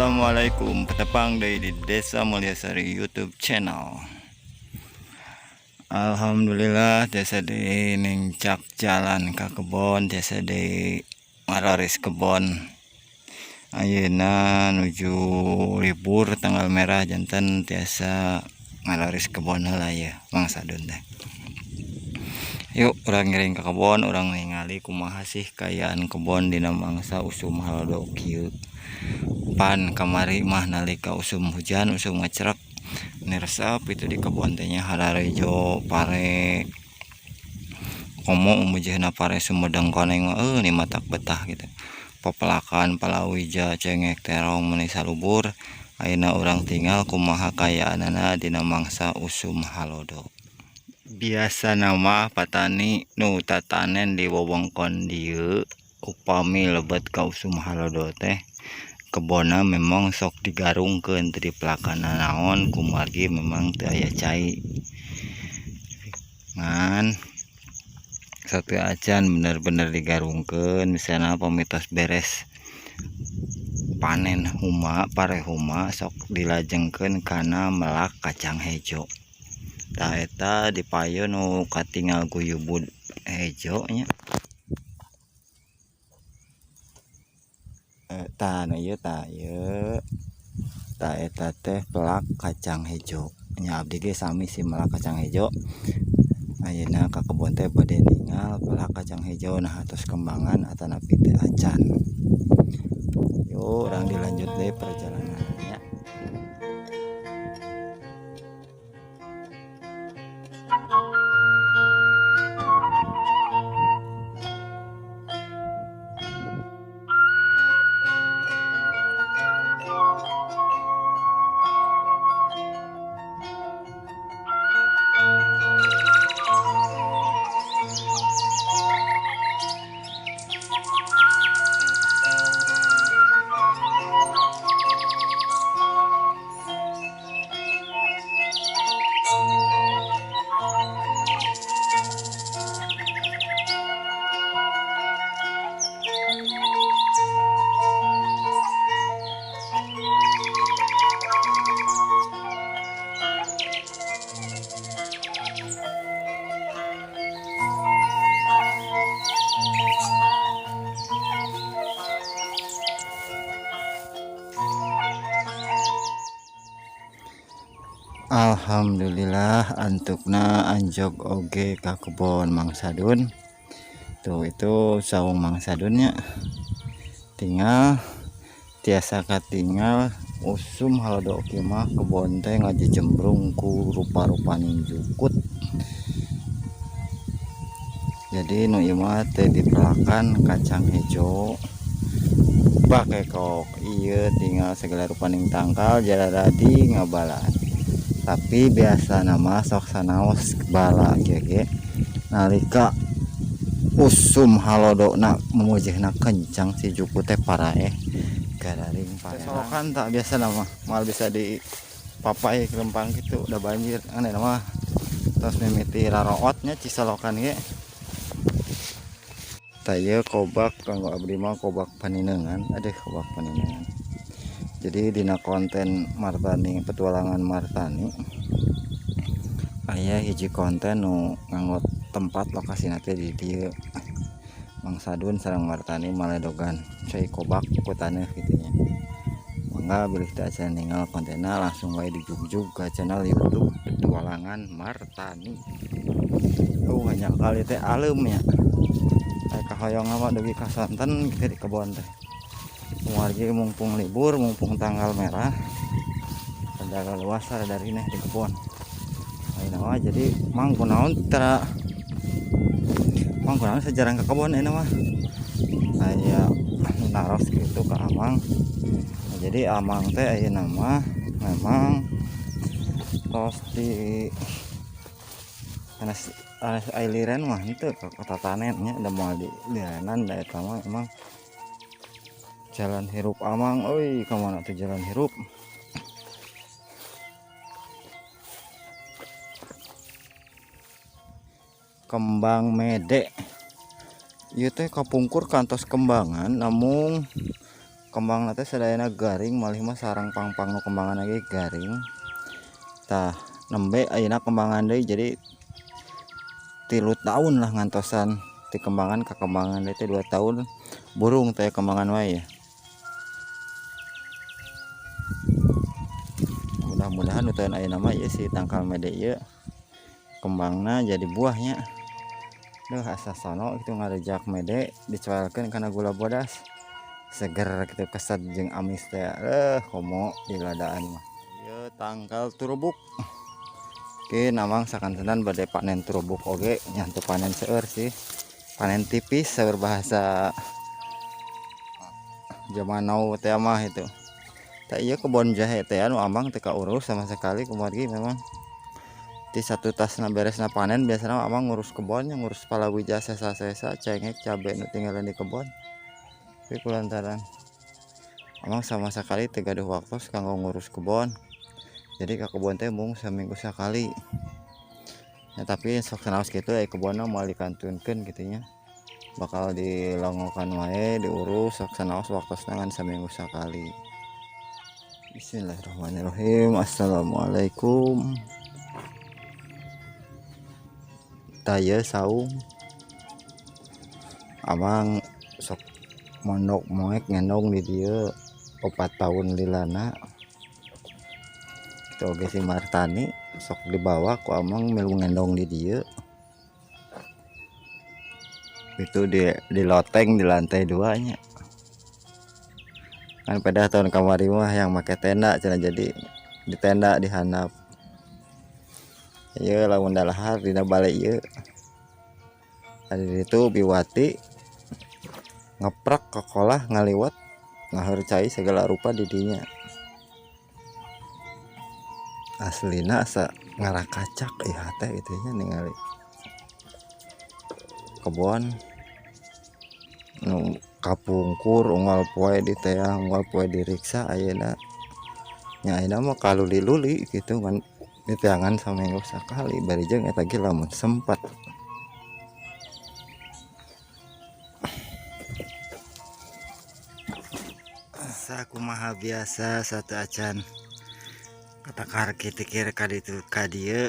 Assalamualaikum, patepang deui di Desa Mulyasari YouTube channel. Alhamdulillah tiasa deui nincak jalan ka kebon, tiasa deui ngaroris kebon. Ayeuna nuju libur tanggal merah, janten tiasa ngaroris kebon heula ye Mang Sadun teh. Yuk, urang ngiring ka kebon, urang ningali kumaha sih kaayaan kebon dina mangsa usum halodo kieu. Pan kamari mah nalika usum hujan, usum ngecrek, niresep itu di kebon teh nya, hararejo pare, komo mujehna pare Sumedang koneng mah ni matak betah gitu. Pepelakan palawija, cengek, terong meuni salubur. Ayeuna urang tinggal kumaha kaayaanana dina mangsa usum halodo. Biasana mah patani nu tatanen di wewengkon dieu upami lebet ka usum halodo teh kebonna memang sok digarungkeun, teu dipelakan nanaon, kumargi memang teu aya cai. Ngan sateuacan bener-bener digarungkeun, misalna pami tos beres panen huma, pare huma, sok dilajengkeun kana melak kacang hejo. Tah, eta dipayun nu katingal guyubud hejo nya. Tah, nu ieu, tah ieu, tah eta teh pelak kacang hejo nya. Abdi ge sami sih melak kacang hejo. Ayeuna ka kebon teh bade ningal pelak kacang hejo nah atos kembangan atanapi teu acan. Yuk, urang dilanjut deui perjalanannya. Alhamdulillah antukna anjog oge ka kebon Mang Sadun. Tuh, itu saung Mang Sadunnya. Tinggal tiasa katingal usum halodo kieu mah kebon teh ngajejembrung ku rupa-rupaning jukut. Jadi nu ieu mah teh dipelakan kacang hejo bakekok. Ieu tinggal segala rupaning tangkal jararadi ngabalan. Tapi biasa nama sok sanaos bala gege nalika usum halodona memujehna kencang si juku teh paraeh gararing paraeh. Solokan tak biasa nama mal bisa di papai kelempang gitu udah banjir aneh nama terus mimiti rarootnya cisolokan ge. Tah ieu kobak kanggo abdi mah kobak paninengan, aduh kobak paninengan. Jadi dina konten Martani, petualangan Martani, aya hiji konten nu nganggo tempat lokasi teh di dieu. Mang Sadun sareng Martani maledogan cai kobak ku taneuh kitu nya. Mangga bilih teu acan ningal kontenna langsung wae dijugjug ka channel YouTube Petualangan Martani. Tuh banyak kali teh alem nya. Aya kahoyong mah dugi ka sonten kitu di kebon teh. Wargi mumpung libur, mumpung tanggal merah, ada luas ada dari nih di kebon. Ayeuna mah jadi mang kunaon tara mang kunaon sejarah ke kebon ayeuna mah. Aya naros gitu ke amang. Nah, jadi amang teh ayeuna mah memang tos di sanes sanes ailiran mah henteu tatanen nya, da moal di lirenan da eta mah emang jalan hirup amang euy. Ka mana tuh jalan hirup? Kembang mede ieu teh kapungkur kantos kembangan, namung Kembang teh sadayana garing, malih mah sarang pang-pang nu kembangan lagi garing. Tah nembe ayeuna kembangan deui, jadi 3 tahun lah ngantosan ti kembangan ka kembangan deui teh 2 tahun burung teh kembangan wae ya. Mudah-mudahan tahun ayeuna mah ieu si tangkal mede ieu kembangna jadi buahnya. Duh, asa sono gitu ngarejak mede dicoelkeun kana gula bodas, seger gitu, kesat jeung amis teh. Komo di ladaan mah. Ieu tangkal turubuk. Oke, namang sakantenan bade panen turubuk oge nya, teu panen seueur sih, panen tipis, seueur bahasa zaman now teh mah itu. Tah, ieu kebon jahe teh anu amang teu kaurus sama sekali kumargi memang di satu tasna beresna panen biasanya amang ngurus kebonnya, ngurus palawija, sesa-sesa cengek, cabe nu tinggalan di kebon. Tapi kulantaran amang sama sekali teu gaduh waktu kanggo ngurus kebon, jadi ke kebon teh mung seminggu sekali ya. Tapi sok sanaos kitu kebonna moal dikantunkeun kitu nya, bakal dilongokan wae, diurus sok sanaos waktosna ngan seminggu sekali. Bismillahirrahmanirrahim. Assalamualaikum. Tah, ieu saung amang sok mondok moek ngendong di dieu 4 tahun lilana. Itu oge si Martani sok dibawa ku amang milu ngendong di dieu. Itu di loteng di lantai duanya kan. Pada tahun kamari mah yang make tenda cenah, jadi di tenda di handap. Ieu lamun dalahar dina bale ieu. Tadi itu biwati ngeprak ke kolah, ngaliwat, ngaheur cai segala rupa di dinya. Aslina asa ngarakacak ieu hate itu nya ningali kebon nu kapungkur unggal poe diteang, unggal poe diriksa. Ayeuna nya, ayeuna mah kaluli-luli gitu kan, diteangan saminggu sakali, bari jeung eta ge lamun sempat. Sakumaha biasa, satu acan katakar kitikir ka ditu ka dieu,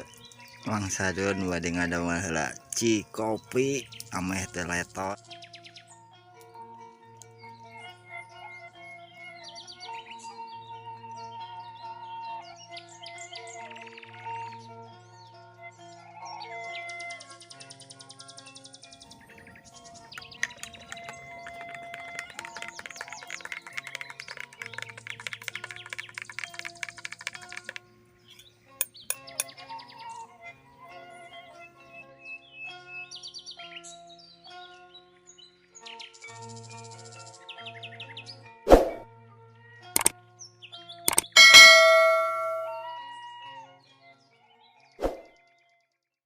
Mang Sadun bade ngadamel heula cikopi ameh teu letot.